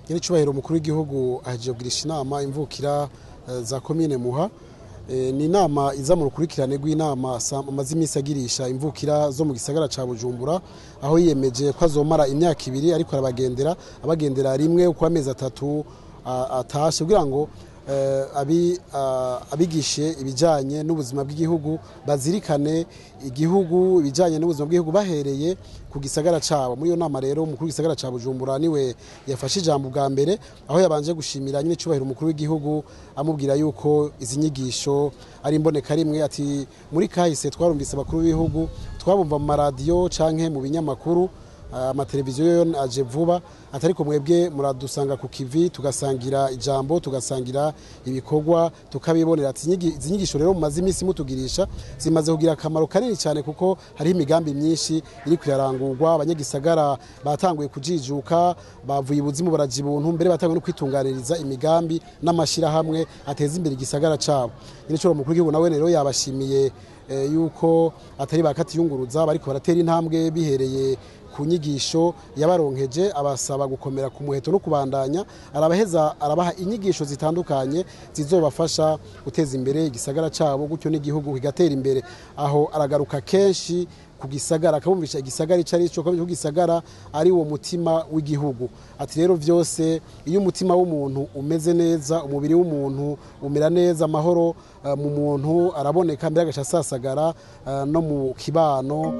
Nyiricubahiro umukuru w'igihugu ahejeje kugirisha inama imvukira za komine Muha. Ni inama iza mu rukurikirane rw'inama amaze iminsi agirisha imvukira zo mu gisagara ca Bujumbura, aho yiyemeje ko azomara imyaka 2 ariko arabagendera, abagendera rimwe uko amezi 3 atashe, kugira ngo abigishe ibijanye n'ubuzima bw'igihugu, bazirikane igihugu, ibijanye n'ubuzima bw'igihugu bahereye ku gisagara cabo. Muri iyo nama rero umukuru w'igisagara ca Bujumbura niwe yafashe ijambo bwa mbere, aho yabanje gushimira nyine cubahiro umukuru w'igihugu, amubwira yuko izi nyigisho ari imboneka rimwe. Ati muri kahise twarumvise abakuru b'ibihugu, twabumva mu maradiyo canke mu binyamakuru, amateleviziyo yo aje vuba, atariko mwebwe muradusanga ku kivi, tugasangira ijambo, tugasangira ibikorwa, tukabibonera. Ati izi nyigisho rero mumaze iminsi mutugirisha zimaze kugira akamaro kanini cyane, kuko hariho imigambi myinshi iri kwirarangurwa. Abanyagisagara batanguye kujijuka, bavuye ibuzimu baraja ibuntu, mbere batanguye no kwitunganiriza imigambi n'amashirahamwe ateza imbere igisagara cabo. Nyine cyo umukuru w'igihugu nawe rero yabashimiye yuko atari bakatiyunguruza, bariko baratera intambwe bihereye ku nyigisho yabaronkeje, abasaba gukomera ku muheto no kubandanya. Arabaheza arabaha inyigisho zitandukanye zizobafasha guteza imbere igisagara cabo, gutyo n'igihugu kigatera imbere. Aho aragaruka kenshi ku gisagara, akabumvisha igisagara ico ari cyo, ko igisagara ari wo mutima w'igihugu. Ati rero vyose iyo umutima w'umuntu umeze neza, umubiri w'umuntu umera neza, amahoro mu muntu araboneka, mbere agaca asasagara no mu kibano.